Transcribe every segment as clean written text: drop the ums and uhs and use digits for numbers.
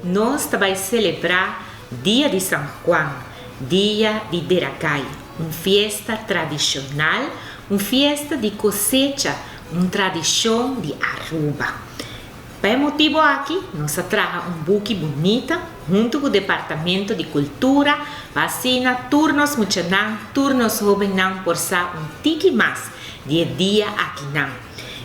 Nos ta bai selebrá Dia di San Juan, Dia di Derakai, un fiesta tradishonal, un fiesta di kosecha, un tradishon di Aruba. Pa e motibu aki nos a traha un buki bunita huntu ku Departamento di Kultura pa asina tur nos muchanan, tur nos hóbennan por sa un tiki mas di e dia akinan.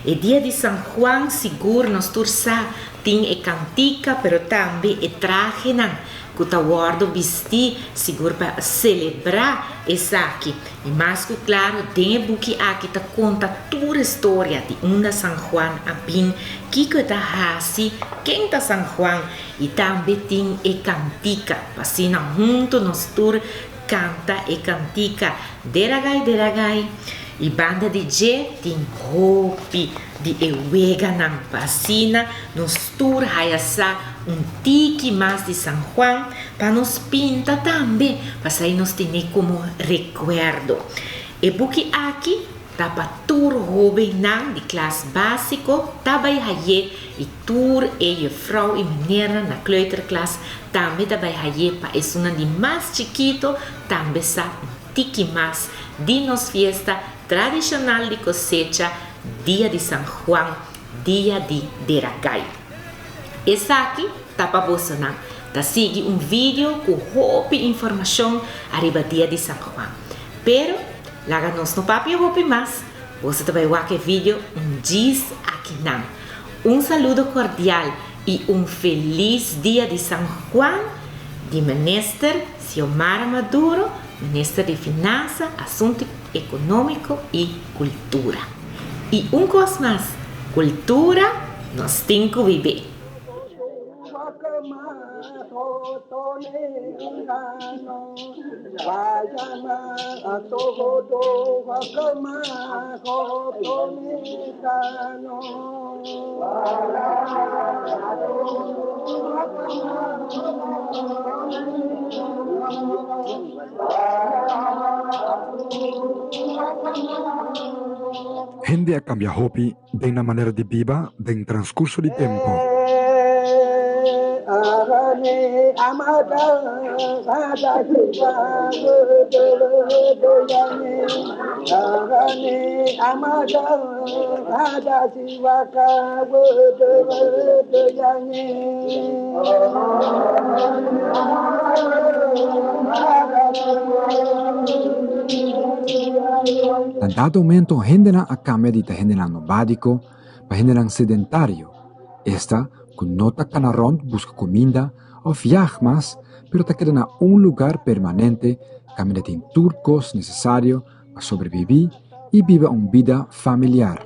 E dia di San Juan sigur nos tur sa tin e kantika pero tambe e trahenan ku ta wòrdu bistí sigur pa selebrá esaki. I mas ku klaru den e buki aki ta konta tur e storia di unda San Juan a bin, kiko e ta hasi, ken ta San Juan i tambe tin e kantika pa asina huntu nos tur kanta e kantika Deragai Deragai i banda di dje tin hopi di e weganan pa asina nos tur haya sa un tiki mas di San Juan pa nos pinta tambe pasai nos tene komo rekuerdo. E buki aki ta pa tur hóbennan di klas básiko ta bai hayé i tur e jefrou i menernan na kleuterklas tambe ta bai hayé pa esunnan di mas chikito tambe sa un tiki mas di nos fiesta tradishonal di kosecha Dia di San Juan, Dia di Deragai. Esaki ta pa bosonan. Ta sigui un video ku hopi informashon ariba Dia di San Juan. Pero, laga nos no papia hopi mas, boso ta bai wak e video un djis akinan. Un saludo kordial i un felis Dia di San Juan di Minister Xiomara Maduro, Minister di Finansa, Asuntu Ekonómiko i Kultura. I un kos mas, kultura nos tin ku bib'é. Hende a kambia hopi den nan manera di biba den transkurso di tempu. Na dado momento hendenan a kambia di ta hendenan nomádiko pa hendenan sedentario, esta ku no ta kana rònt buska kuminda òf yag mas pero ta keda na un lugar permanente kaminda tin tur kos nesesario pa sobrebibí i biba un bida familiar.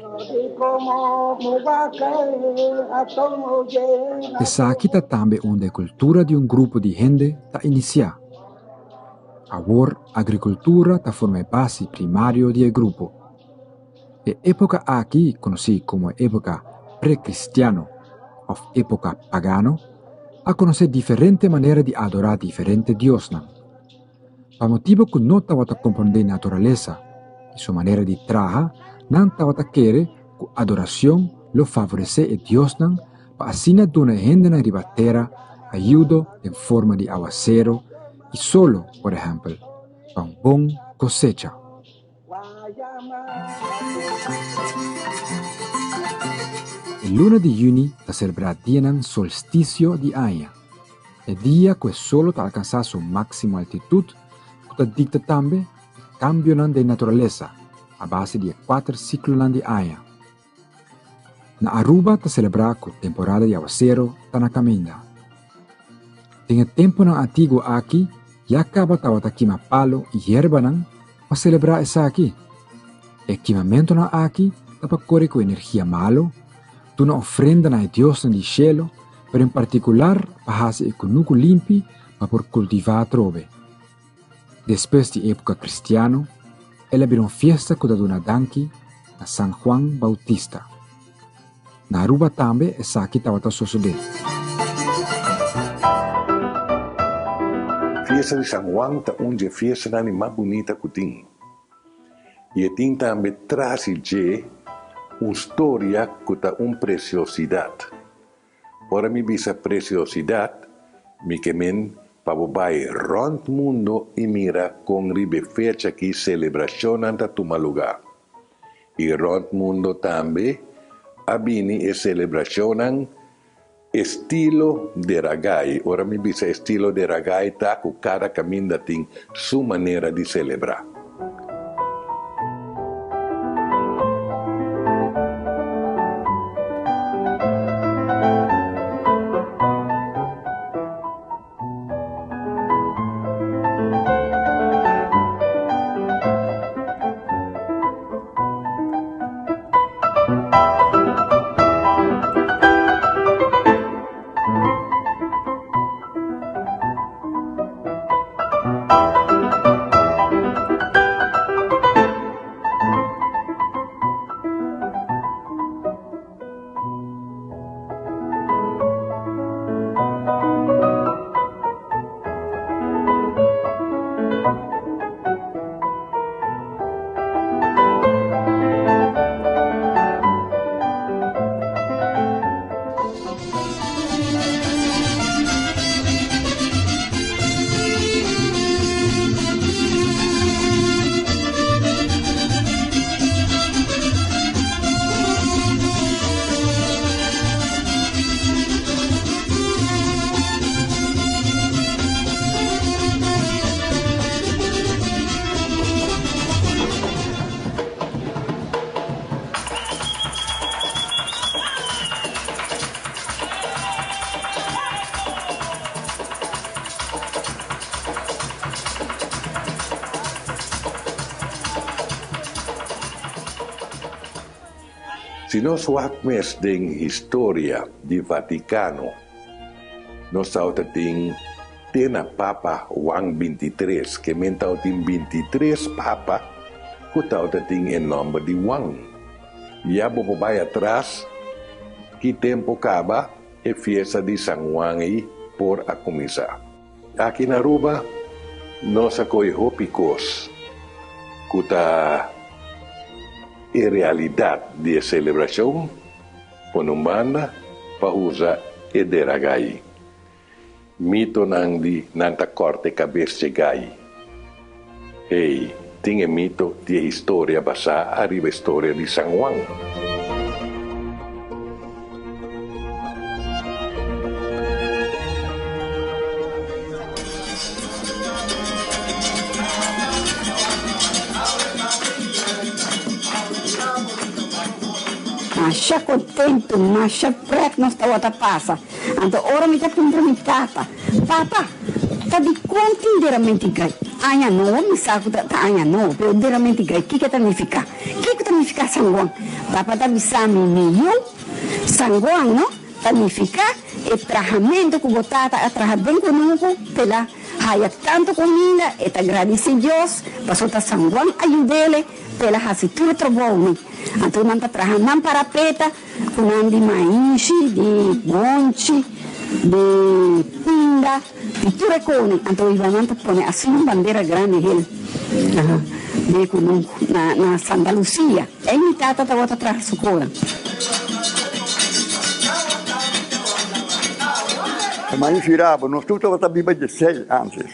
Esaki ta tambe unda e kultura di un grupo di hende ta inisiá. Awor agrikultura ta forma e base primario di e grupo. E époka aki, konosí komo e époka pre-kristiano òf époka pagano, a konosé diferente manera di adorá diferente diosnan. Pa motibu ku no tabata komprondé naturalesa i su manera di traha, nan tabata kere ku adorashon lo favoresé e diosnan pa asina duna e hendenan riba tera ayudo den forma di awasero i solo, por ehèmpel, pa un bon kosecha. E luna di yüni ta selebrá dianan solstisio di aña, e dia ku e solo ta alkansá su máksimo altitut ku ta dikta tambe e kambionan den naturalesa a base di e kuater siklonan di aña. Na Aruba ta selebrá ku temporada di awasero ta na kaminda. Den e tempunan antiguo aki ya kaba tabata kima palo i yerbanan pa selebrá esaki. E kimamentunan aki ta pa kore ku energia malu, duna ofrenda na e diosnan di shelu, pero en partikular pa hasi e kunuku limpi pa por kultivá atrobe. Despues di époka kristiano, el a bira un fiesta ku ta duna danki na San Juan Bautista. Na Aruba tambe esaki tabata sosodé. Fiesta di San Juan ta un dje fiestanan di mas bunita ku tin. I e tin tambe tras di dje un storia ku ta un presiosidat. Ora mi bisa presiosidat, mi ke men pa bo bai rònt mundo i mira kon riba e fecha aki selebrashonnan ta tuma lugá. I rònt mundo tambe a bini e selebrashonnan estilo Deragai. Ora mi bisa estilo Deragai ta ku kada kaminda tin su manera di selebrá. Si nos wak mes den historia di Vaticano, nos tabata tin te na Papa Juan 23, ke men tabatin 23 papa ku tabata tin e nòmber di Juan. Ya bo por bai atras ki tempu kaba e fiesta di San Juan ei por a kuminsá. Aki na Aruba nos a kohe hopi kos ku ta e realidat di e selebrashon pone un banda pa usa e deragai. Mitonan di nan ta kòrta e kabes dje gai. Hey, tin e mito di e historia basá ariba e storia di San Juan. Masha kontentu, masha prèt nos tabata pasa. Anto ora mi ta puntra mi tata, Papa, ta di kon tin deramenti gai? Aña nobo? Mi sa ku ta aña nobo, pero deramenti gai, kiko ta nifiká? Kiko ta nifiká San Juan? Papa ta bisa mi, Mi yu, San Juan no ta nifiká e trahamentu ku bo tata a traha den kunuku p'el a haya tantu kuminda, e ta gradisí Dios pasobra ta San Juan a yud'el p'el a hasi tur e trabounan. Anto nan ta traha nan parapeta. Ku nan di maishi, di bonchi, di pinda, di tur e koni. Anto Ivannan ta pone asina un bandera grandi hel den e kunuku na Santa Lucia. Ei mi tata tabata traha su koran. E maishi rabo, nos tur tabata biba djesei antes.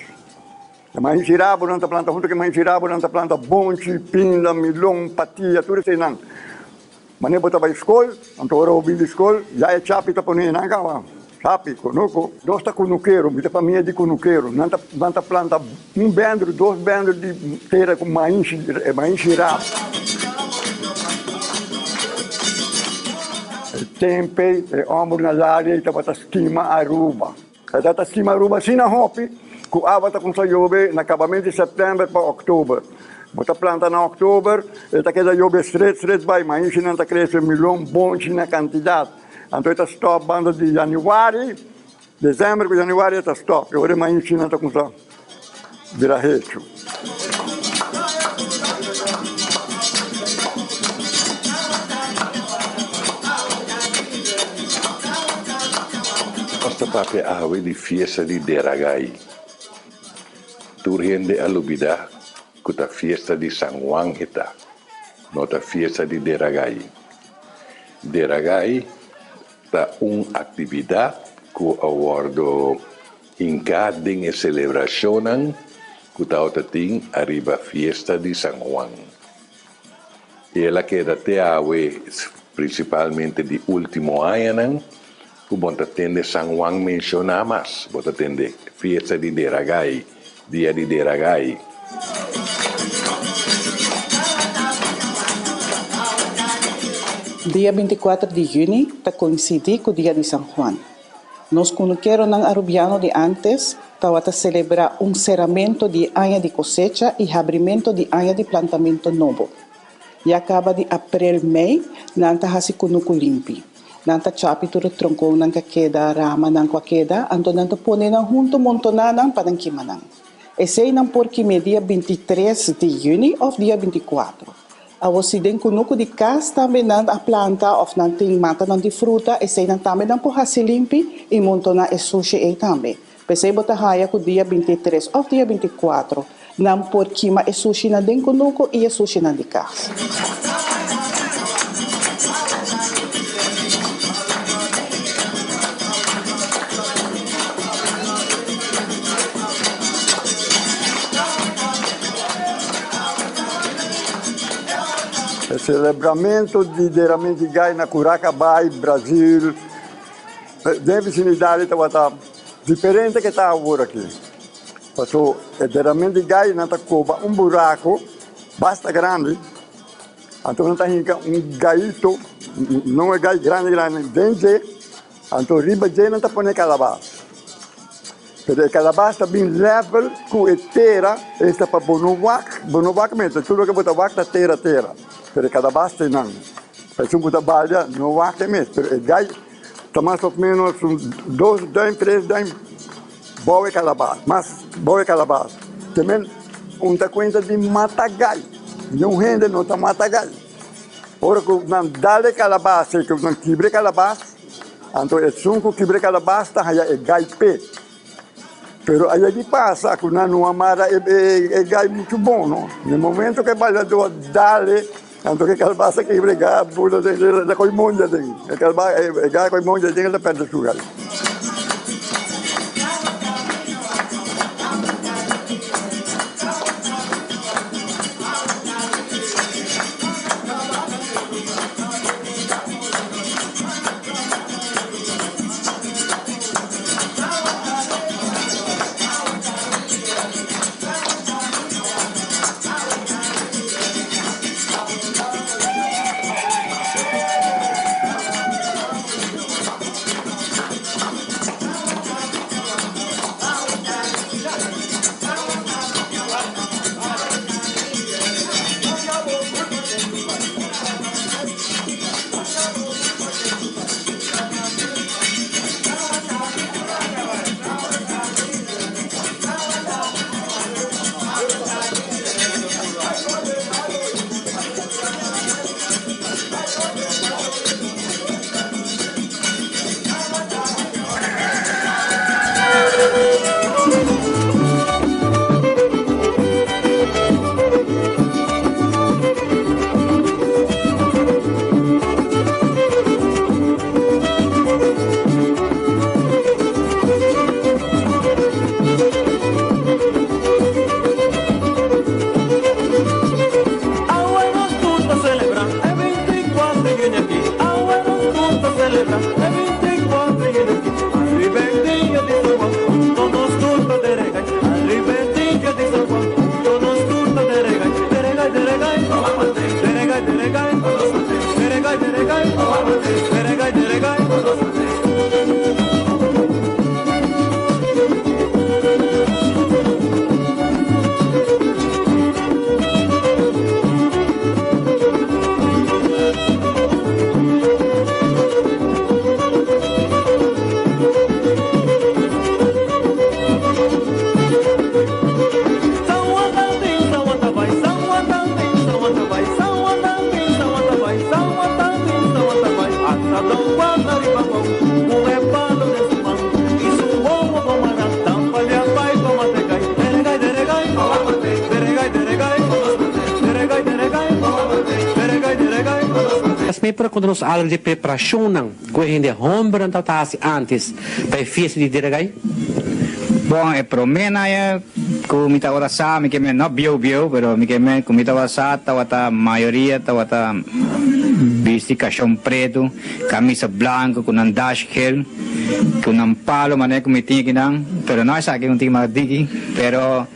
E maishi rabo nan ta planta huntu ku e maishi rabo nan ta planta bonchi, pinda, milon, patia, tur eseinan. Manera bo ta bai skol, anto ora bo bin di skol, ya e chapi ta pone nan kaba. Chapi, kunuku. Nos ta kunukero, mi ta famia di kunukero. Nan ta nan ta planta un bèndru, dos bèndru di tera ku maishi, e maishi rap. E tempe e hòmber na laria ei tabata stima Aruba. E tabata stima Aruba asina hopi ku awa ta kumsa yobe na kabamentu di sèptèmber pa òktober. Bo ta planta na òktober, e ta keda yobe stret stret bai, maishinan ta krese milon bonchi na kantidat. Anto e ta stòp banda di yanüari, desèmber ku yanüari e ta stòp, e ora e maishinan ta kumsa bira hechu. Nos ta papia awe di fiesta di Deragai. Tur hende a lubida ku ta fiesta di San Juan e ta, no ta fiesta di Deragai. Deragai. Ta un aktividat ku a wòrdu hinká den e selebrashonnan ku tabata tin ariba fiesta di San Juan. I el a keda te awe, prinsipalmente di último añanan, ku bo ta tende San Juan menshoná mas, bo ta tende fiesta di Deragai, dia di Deragai. Dia 24 di yüni ta koinsidí ku Dia di San Juan. Nos kunukeronan arubiano di ántes tabata selebrá un seramentu di aña di kosecha i habrimentu di aña di plantamentu nobo. Ya kaba di aprel, mei, nan ta hasi kunuku limpi. Nan ta chapi tur e tronkonnan ku a keda, ramanan ku a keda, anto nan ta pone nan huntu, montoná nan pa nan kima nan. Esei nan por kim'é dia 23 di yüni òf dia 24. Awor si den kunuku di kas tambe nan a planta òf nan tin matanan di fruta, eseinan tambe nan por hasi limpi i montoná e sushi ei tambe. P'esei bo ta haña ku dia 23 òf dia 24 nan por kima e sushinan den kunuku i e sushinan di kas. E celebramento di deramente gai na Curacabai, Brasil, den vicinidade tabata diferente ke ta awor aki. Paso e deramente gai nan ta coba un buraco basta grandi, anto nan ta hinca un gaito, no e gai grandi grandi, den dje, anto riba dje nan ta pone calabas. Pero e calabas ta bin level cu e tera, esta pa bo no wak, bo no wak mester, tur loke bo ta wak ta tera tera, pero e calabas ta einan. Pa esun cu ta balia no wak e mes, pero e gai ta mas of menos un dos duim, tres duim bou e calabas, mas bou e calabas. Te men un ta cuenta di mata gai, niun hende no ta mata gai. Ora cu nan dal e calabas, cu nan kibra e calabas, Anto esun ku kibra kalabas ta haya e gai p'e. Pero a yegi pasa ku nan no a mara e gai muchu bon, no. Na e momento ku e bailadó a dal-e, anto ku e kalabas a kibra e gai a bula den, el a koi monja den. E kalabas, e gai a koi monja den, el a pèrdè su gai. Esmé por a konta nos algu di e preparashonnan ku e hende hòmbernan tabata hasi ántes pa e fiesta di Deragai? Bon, e promé aña ku mi tabata sa, mi ke men no bieu bieu, pero mi ke men ku mi tabata sa tabata mayoria tabata bisti kashon pretu, kamisa blanku ku nan dash gel, ku nan palo manera ku mi tin akinan, pero no esaki un tin mas diki, pero.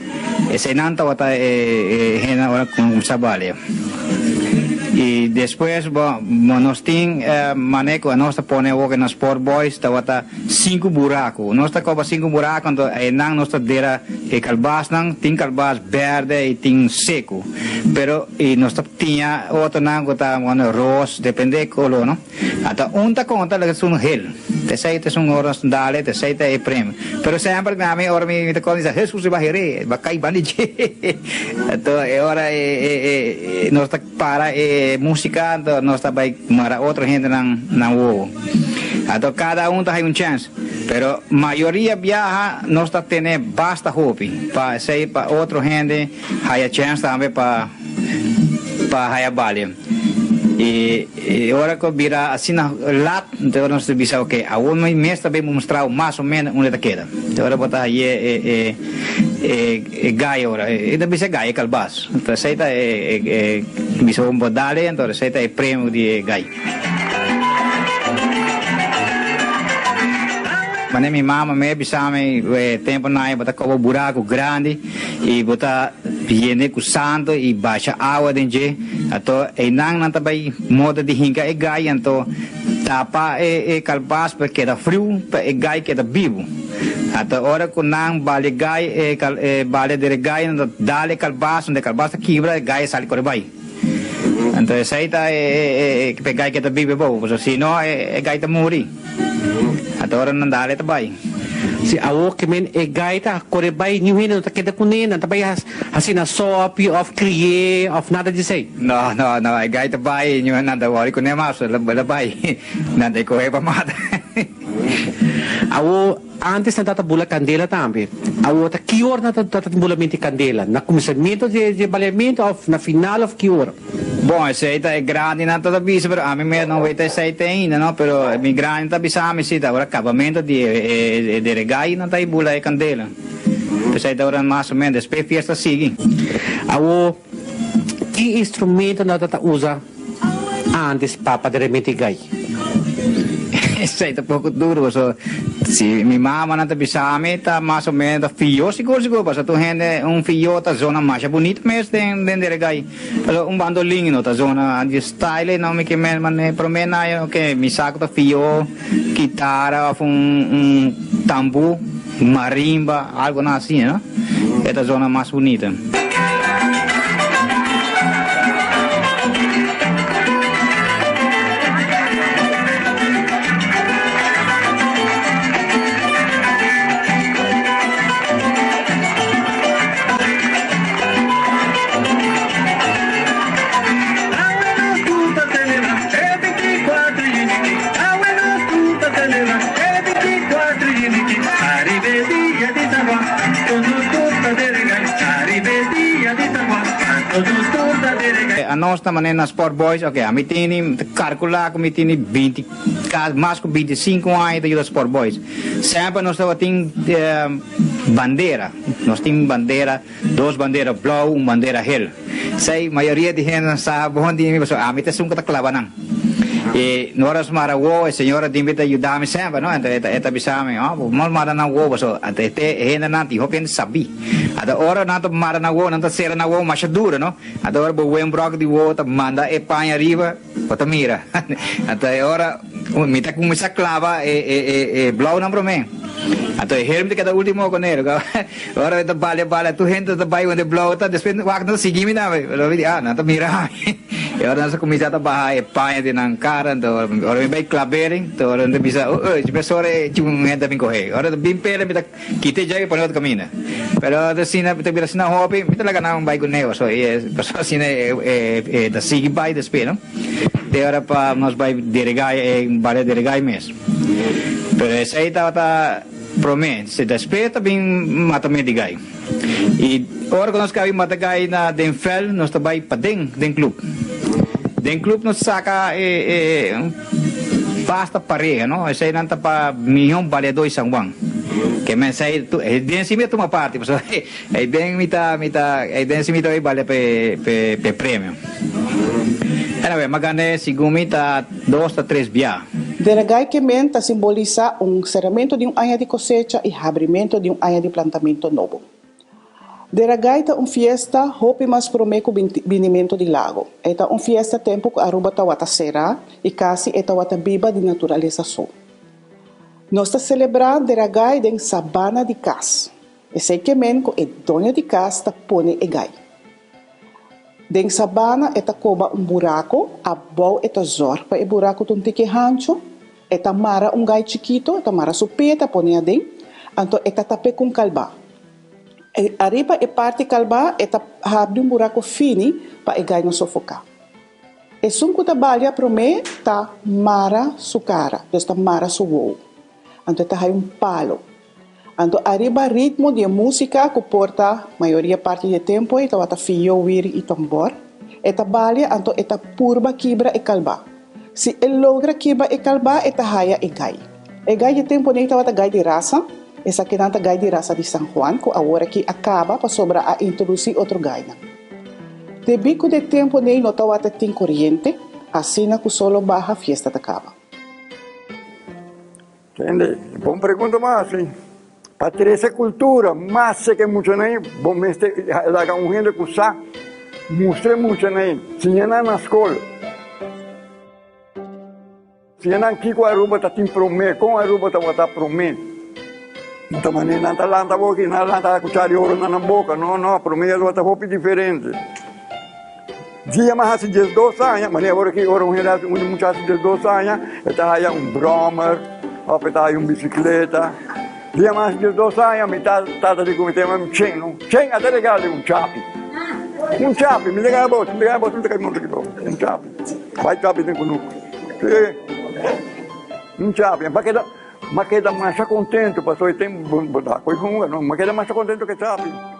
Eseinan tabata e hendenan ora ku kuminsá balia. I despues bo nos tin mane ku anos ta pone awor na Sport Boys tabata sinku buraku. Nos ta koba sinku buraku anto einan nos ta dera e kalbasnan, tin kalbas bèrdè i tin seku. Pero i nos ta tiña otronan ku ta ros, depende e koló no. Ata un ta konta loke ta un hel. T'esei ta esun ora nos ta dale, t'esei ta e premio. Pero semper mi ami ora mi ta konta mi sa, Hesus riba heré, ba kai banda dje. Anto e ora e nos ta para e musika, anto nos ta bai mara otro hendenan nan wowo. Anto kada un ta hay un chèns. Pero mayoria biaha nos ta tene basta hopi pa esei pa otro hende haya chèns tambe pa pa haya bale. I e ora ku bira asina lat, enton ora nos ta bisa, oke, awor mi mes ta bin mustrao mas o menos unda ta keda. Enton ora bo ta haye e e e e gai ora, e ta bisa gai, e kalbas. Enton esei ta e e bisa bo dale, enton esei ta e premio di e gai. Manera mi mama me bisa mi, e temponan bo ta koba buraku grandi i bo ta yene ku santo i basha awa den dje. Anto einan nan ta bai moda di hinka e gai anto tapa e kalbas pa keda friu pa e gai keda bibu. Anto ora ku nan bali gai e bali dere gai nan ta dal e kalbas unda e kalbas ta kibra e gai a sali kore bai. Anto esei ta e e gai ke ta biba abou, pasobra si no e gai ta muri. Anto ora nan dal e ta bai. Si awor ke men e gai ta kore bai, niun hende no ta keda kuné, nan ta bai hasi na sòpi òf kri'é òf nada di esei. No, no, no, e gai ta bai, niun hende nan ta wòri kuné mas, el a bai, nan ta e kohe pa mata. Awor. Antes nan tata bula candela tambe. Awor ta ki ora nan ta bula menti candela? Na cuminsamiento di e baleamento of na final of ki ora? Bon, esey ta e grandinan ta ta bisa, pero ami mes no weta esey te ainda, no. Pero mi grandi ta bisa mi si ta ora cabamento di e deregay nan ta y bula e candela. Esey ta ora mas o menos, despues e fiesta sigui. Awor, ki instrumento nan ta ta usa Antes papa de remete gai. Esei ta poko duro paso si mi mamanan ta bisa mi ta mas o menos ta fio sigur sigur paso tur hende un fio ta zona masha bunito mes den den dere gai paso un bandolin no ta zona di style no mi ke men mane prome na ke mi sa ku ta fio kitara of un un tambu marimba algo nan asina no e ta zona mas bunito. Anos ta manera na Sport Boys, ok, ami tini, mi ta kalkulá ku mi tini binti, mas ku binti sinku aña ta yuda Sport Boys. Semper nos tabatin bandera, nos tin bandera. Dos bandera blou, un bandera hel. Esei mayoria di hendenan sa bon di mi pasobra ami ta esun ku ta klaba nan. I no ora nos mara wowo e señora dimbi ta yuda mi semper no, anto e ta bisa mi, oh bo no mara nan wowo pasobra anto e te e hendenan tin hopi hende sabí. Anto ora nan ta mara nan wowo nan ta sera nan wowo masha duro no, anto ora bo wembròk di wowo ta manda e paña ariba bo ta mira. Anto e ora mi ta kuminsá klaba e blou nan promé. Anto e helm ta keda ultimo konero. Ora mi ta balia balia tur hende ta bai unda e blou ta despues wak nan ta sigui mi tambe pero mi di ah nan ta mira mi e ora nan sa kuminsá ta baha e paña di nan kara anto ora mi bai klab'e anto ora nan ta bisa oh oh mesora e chun hende ta bin kohe ora ta bin pere mi ta kita e djai mi pone otro kaminda pero asina ta bira asina hopi mi ta laga nan bai ku ne pasobra pasobra asina e ta sigui bai despues no te ora pa nos bai deregai e baria deregai mes pero esei tabata. Promé, si ta spera ta bin mata me di gai. I ora ku nos kabi mata gai na den vèl, nos ta bai paden den klup. Den club nos saca e basta pareha no, eseinan ta pa mihó baleadó di San Juan. Ke men esei den si mi a tuma parti pasobra eiden mi ta mi ta eiden si mi ta bai balia pa e pa e premio. Anyway, m'a gana segun mi ta dos ta tres bia. Deragai ke men ta simbolisa un seramento di un aña di kosecha i habrimento di un aña di plantamento nobo. Deragai ta un fiesta hopi mas promé ku binimento di lago. E ta un fiesta tempu ku Aruba tawata será i kasi e tawata biba di naturalesa so. Nos ta selebrá Deragai den sabana di kas. Esei ke men ku e doño di kas ta pone e gai. Den sabana e ta koba un burako, abou e ta zòrg pa e burako ta un tiki hanchu, e ta mara un gai chikito, e ta mara su pia e ta pone aden, anto e ta tap'é ku un kalbá. Ariba e parti kalbá e ta habri un buraku fini pa e gai no sofoká. Esun ku ta balia promé ta mara su kara, dus ta mara su wou. Anto e ta hai un palo. Anto ariba ritmo di e músika ku por ta mayoria parti di e tempu ei tabata fio, wiri i tambor, e ta balia anto e ta purba kibra e kalbá. Si e logra kibra e kalbá e ta haya e gai. E gai di e tempu ei tabata gai di rasa, esakinan ta gai di rasa di San Juan ku awor aki a kaba pasobra a introdusí otro gainan. Debí ku den tempu ei no tabata tin koriente, asina ku solo baha fiesta ta kaba. Tende, bon pregunta bo hasi. Pa trese kultura mas ke muchanan, bo mester laga un hende ku sa mustra e muchanan, siña nan na skol. Siña nan kiko Aruba ta tin promé, kon Aruba tabata promé. No ta manera nan ta lanta bo aki, nan lanta kuchara di oro na nan boka. No, no, promé Aruba ta hopi diferente. Dia mi a hasi diesdos aña, manera ora ki ora un hende hasi, un muchacho hasi diesdos aña, e ta haya un brommer of e ta haya un bisikleta. Dia mi a hasi diesdos aña, mi tata di ku mi tema mi chen, no? Chen a ta regala un chapi. Un chapi, mi ta gana bo, mi ta gana bo, mi ta kai monta ki bo. Un chapi. Bai chapi den kunuku. Si. Un chapi. Pa keda, mi a keda masha kontentu, pasobra e tempu bo ta kohe hunga, no? Mi a keda masha kontentu ku e chapi.